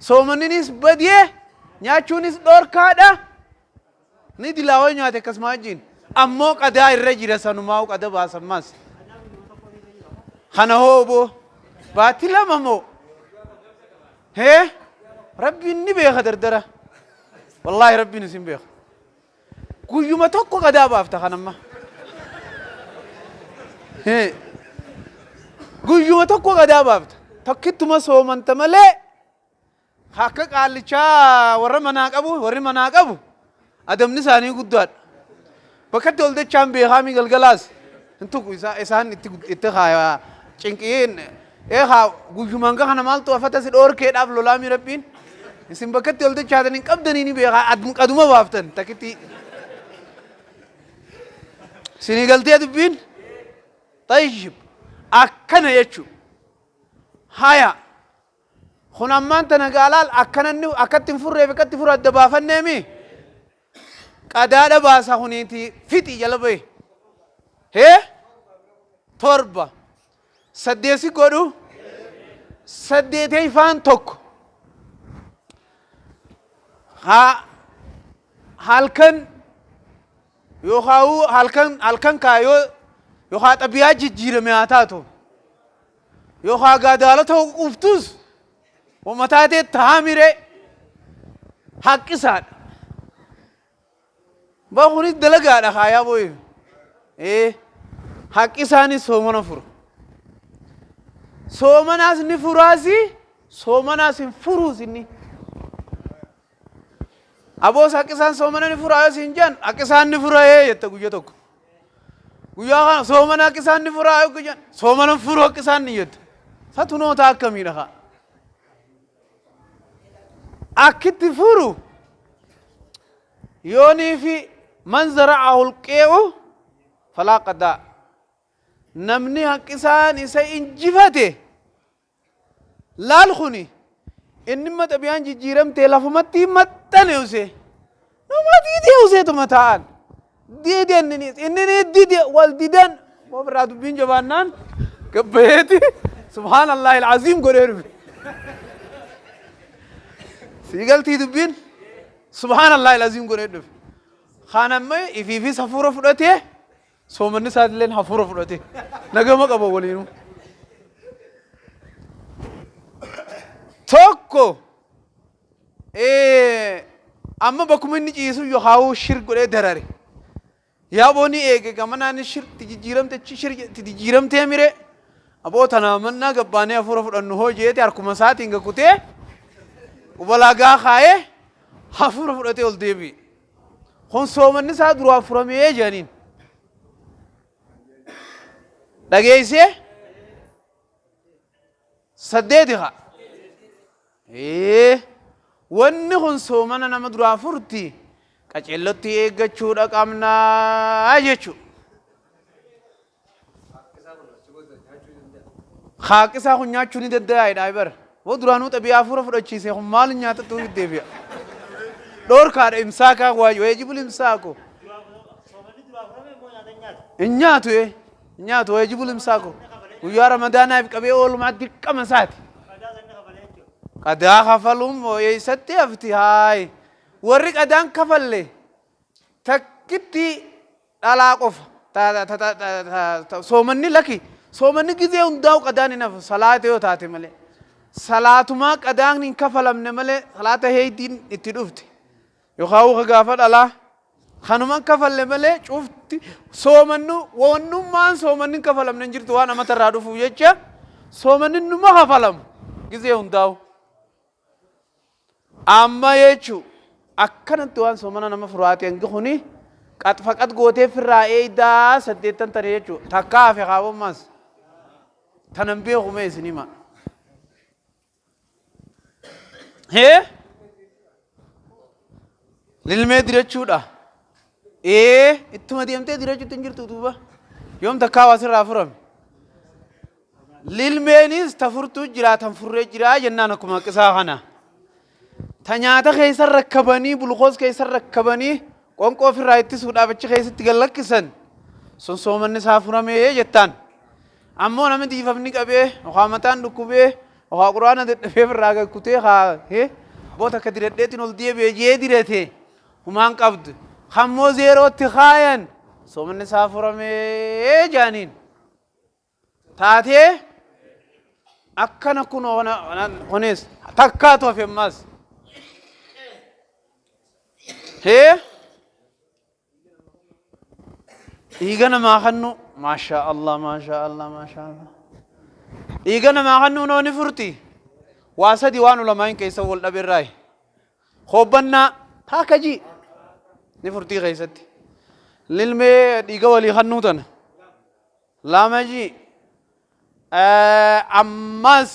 Soomanninis badee nyaachuunis dhorkaadha. Ni dilaawoo nyaate akkasuma wajjin. Ammoo qadaa irra jira sanumaa qada baasammaas. Kana hoo boo baatti 2 moo? Hee Rabbiin ni beeka dardara. Wallaahi Rabbiin isin beeka. Guyyuma tokko qadaa baafta kan amma. Hee guyyuma tokko qadaa baafta. Tokkittuma soomanta malee akka qaallichaa warra manaa qabu warri manaa qabu adabni isaanii guddaadha. Bakkatti ol dachaan beekaamii galgalaas hin tuqu isaan itti kaaya cinqiin ee haa guyyumaan kana maaltu afata si dhoorkeedhaaf lolaamii Rabbiin isin bakkatti ol dachaatan hin qabdanii ni beekaa qaduma baaftan takkitti. Isinii galtee dubbiin? Tayyib akkana jechuudha. Haya. Kun ammaan tana gaalaal akkananni akkatti hin furreef akkatti furu adda baafanneemi. Qadaadha baasa kuniiti fixi jala bahe. Hee? 7. Saddeesi godhu. Saddeeteeffaan tokko. Haa halkan yookaan halkan halkan kaayoo yookaan xabiyaa jijjiirame haa taatu. Yookaan gaadaalota quuftus wama taatee taamire haqqisaadha. Ba kunis dalagaadha kaayaa booyi. Ee haqqisaanis soomana fura. Soomanaas ni furaasi soomanaas hin furuus inni. Aboos haqqisaan soomana ni furaa yoo siin jedhan haqqisaan ni fura ee jetta guyya tokko. Guyyaa kana soomana haqqisaan ni furaa yoo jedhan soomana hin furu haqqisaan ni jetta. Satunoota akkamiidha kaa. Akkitti furu yoonii fi man zara'ahu alqee'u falaa qadaa. Namni haqqisaan isa injifate Laal kuni inni imma xabiyaan jijjiiramtee lafumatti maxxane usee. Nama didee useetuma taa'an. Dide inninis inni dide wal didan ofirraa dubbiin jabaannaan gabbayeeti subhaanallahi alcaziim godhee dhufe. Sii galtii dubbiin subhaanallahi alcaziim godhee dhufe. Kaan amma ifiifis hafuura fudhatee Soomanni isaatilleen hafuura fudhate. Nagama qaba waliinuu. Tokko amma bakkuma inni ciisu yookaan shir godhee darare. Yaaboo ni eege gamanaan shir itti jijjiiramte achi shir itti jijjiiramtee mire. Aboo tanaa mannaa gabbaanee hafuura fudhannu hoo jeete harkuma isaatiin gakutee qubalaagaa kaayee hafuura fudhatee ol deebi'e. Kun soomanni isaa duraa furamee jedhaniin. Dhageessee? Saddeeti haa. Ee, wanni kun soomana nama duraa furti qaceellotti eeggachuudha qabnaa jechuudha. Haaqisaa kun nyaachuu ni danda'a jedhaa bara. Boo duraanuu xabi'aa hafuura fudhachiise kun maal nyaata tuufi deebi'a. Dhoorkaadha imsaakaa waayyu eejibul imsaaku. Hin nyaatu ee hin nyaatu eejibul imsaaku. Guyyaa ramadaanaaf qabee oolmaa dirqama isaati. Qadaa kafaluun moo eessatti hafti haay. Warri qadaan kafalle takkitti dhalaa qofa ta ta ta ta ta ta soomanni laki soomanni gizee hundaa'u qadaan hin hafu salaata yoo taate malee salaatumaa qadaan hin kafalamne malee salaata heeydiin itti dhufte yookaan ka gaafa dhalaa kanuman kafalle malee cufti soomannu wannummaan soomanni hin kafalamne hin jirtu waan amatarraa dhufuuf jecha soomanni numa kafalamu gizee hundaa'u. Amma jechu akkanatti waan soomana nama furaate hangi kuni qaxfaqat gootee firraa eeydaa saddeettan tane jechu takkaa hafe kaabommaas tanan beeku mee isin hima. Hee? Lilmee dirachuudha. Ee ittuma deemtee dirachuutti hin jirtu duuba. Yoom takkaa waa sirraa furame. Lilmeenis ta furtuu jira tan furree jira jennaan akkuma qisaa kana. Ta nyaata keessa rakkabanii bulukoos keessa rakkabanii qonqoo ofirraa ittisuudhaaf achi keessatti gad lakkisan sun soomanni isaa furamee jettaan. Ammoo namni diifamni qabee yookaan mataan dhukkubee Haa quraana dadhabee irraa gad kutee haa boo takka diradheetiin ol deebi'e jee dirate humaan qabdu. Kammoo zeerootti kaayan soomanni isaa furamee jaaniin. Taatee akkana kunoo kunis takkaatu hafe ammas. Hee dhiiga namaa kannu maashaa Allah maashaa Allah maashaa Allah. Dhiiga namaa kannu noo ni furti. Waa sadi waan ulamaa'in keessa wal dhabe irraayi. Hoobbannaa taaka ji ni furtii keessatti. Lilmee dhiiga walii kannuu tana. Lama ji ammas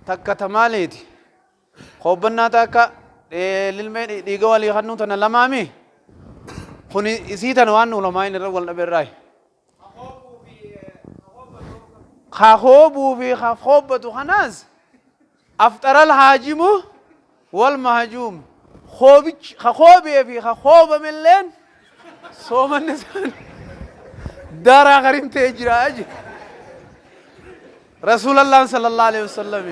takka ta maaliiti? Hoobbannaa takka lilmee dhiiga walii kannuu tana lamaami. Kun isii tana waan ulamaa'in irra wal dhabe irraayi. Ka hoobuu fi ka hoobbatu kanaas afxaral haajimu wal mahjuum hoobichi ka hoobee fi ka hoobamilleen soomanni isaanii daaraa karim ta'ee jira aji rasuulallaan sallallahu alaihi wasallam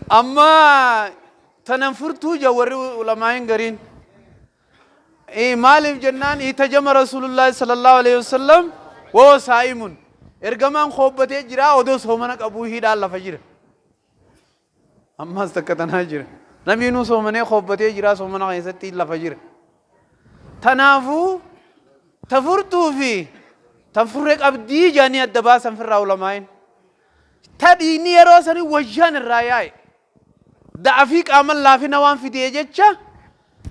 amma tanan furtuu ja warri ulamaa'iin gariin Maaliif jennaan itajama Rasuulullaahi sallallahu alaihi wasallam woo saa'imun. Ergamaan koobbatee jira odoo soomana qabuu hidhaan lafa jira. Ammas takka tanaa jira. Nabiinuu soomanee koobbatee jira soomana keessatti lafa jira. Tanaafuu ta furtuu fi ta furre qabdii jedhanii adda baasan firraa ulamaa'in. Ta dhiigni yeroo sanii wayyaan irraa yaa'e. Da'afii qaaman laafina waan fidee jecha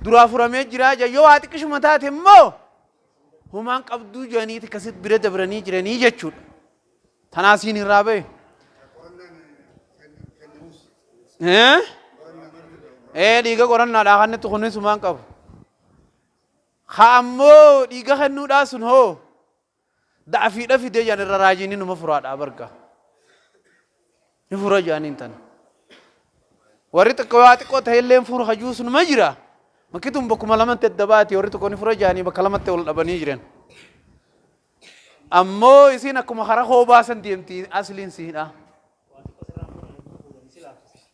duraa furamee jiraa jira. Yoo waa xiqqishuma taate immoo humaan qabduu jedhaniiti akkasit bira dabranii jiranii jechuudha. Tanaa siin irraa bahe. Eh? Ee dhiiga qorannaadhaa kannitti kunis humaan qabu. Ka ammoo dhiiga kennuudhaa sun hoo Da'afiidha fidee jedhan irra raajiin numa furaadha barga. Ni fura jedhaniin tana. Warri xiqqoo waa xiqqoo ta'e illee furu hajuu sunuma jira. Makki tun bakkuma lamatti adda baati warri tokko ni fura jedhanii bakka lamatti ol dhabanii jiran. Ammoo isiin akkuma karaa koo baasan deemti asliin siidha.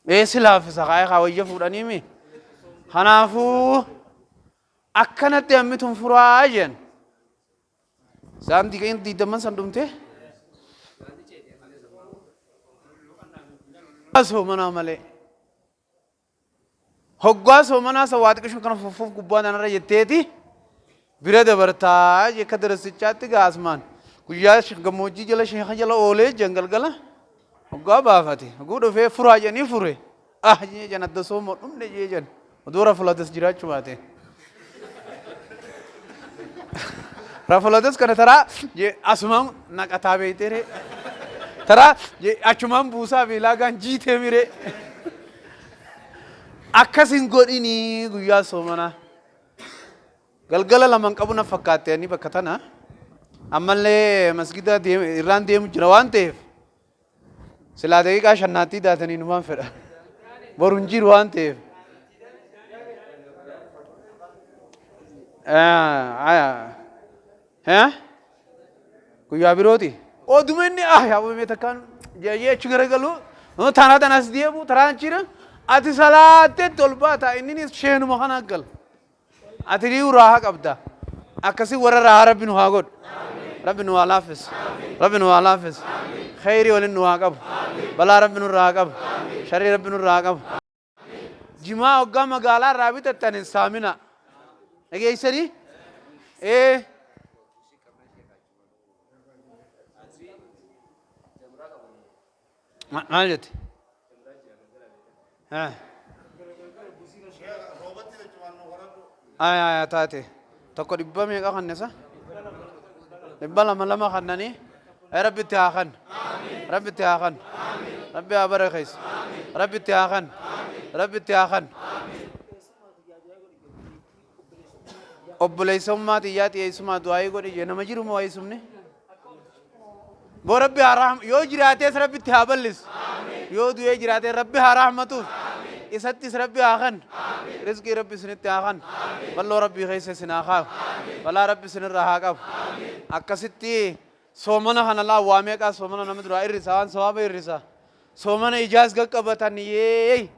Ee si laaffisa kaa'ee kaa wayya fuudhanii mi. Kanaafuu akkanatti hammi tun furaa jedhan. Sa'aan digdamman san dhumte. Soomanaa malee. Hoggaa soomanaa san waa xiqqishuun kana fuffuuf gubbaa tanarra jetteeti bira dabartaa akka darasichaatti gaasmaan guyyaa gammoojjii jala sheeka jala oolee jan galgala hoggaa baafate hogguu dhufee furaa jedhanii fure ah jee jan adda soomoo dhumne jee jan Oduu rafulatas jiraachuu baate. Rafulatas kana taraa asumaan naqataa beekteere. Taraa achumaan buusaa fi laagaan jiitee miree. Akkas hin godhinii guyyaa soomanaa. Galgala laman qabu na fakkaatte ani bakka tana. Ammallee masgida irraan deemu jira waan ta'eef. Silaa daqiiqaa shannaattii daatanii numaan fedha. Boru hin jiru waan ta'eef. Guyyaa birooti. Oduma inni ah yaa mee takkaan jee achi garagalu taraa tanas deebu taraan jira ati salaatteetti ol baata inninis sheenuma kana gala. Ati ri'uu raahaa qabda. Akkasi warra raahaa Rabbi nu haa godhu. Rabbi nu haa laaffisu. Rabbi nu haa laaffisu. Kheyrii waliin nu haa qabu. Balaa Rabbi nurraa haa qabu. Sharrii Rabbi nurraa haa qabu. Jimaa hoggaa magaalaa irraa bitattan hin saamina. Dhageessanii? Ee. Maal jette? Aya taate tokko dhibba meeqa kannesa? 200 lama kannanii rabbi itti haa kan rabbi itti haa kan rabbi haa barakeessu rabbi itti haa kan rabbi itti haa kan obboleessummaa xiyyaa xiyeessumaa du'aayii godhi jee nama jiru moo eessumni? Boo rabbi haa rahma yoo jiraatees rabbi itti haa bal'isu. Yoo du'ee jiraatee rabbi haa rahmatuuf. Isattis rabbi haa kan. Rizqii rabbi isinitti haa kan. Bal'oo rabbii keessa isin haa kaayu. Balaa rabbi isinirraa haa qabu. Akkasitti Soomana kana laa waa meeqaa soomana nama duraa irrisa, waan sawaaba irrisa. Soomana ijaas qaqqabatan yeey.